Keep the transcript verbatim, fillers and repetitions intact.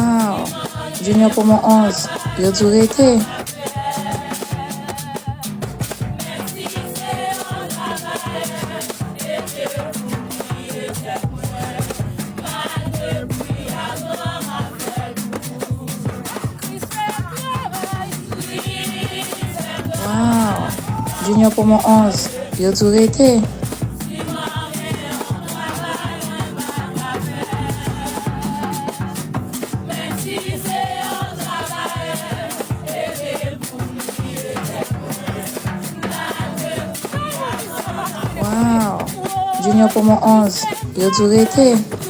Wow! Junior Promo onz, yo di w rete. Wow! Junior Promo onz, yo di w rete. Wow! Junior Promo onz, yo di w rete.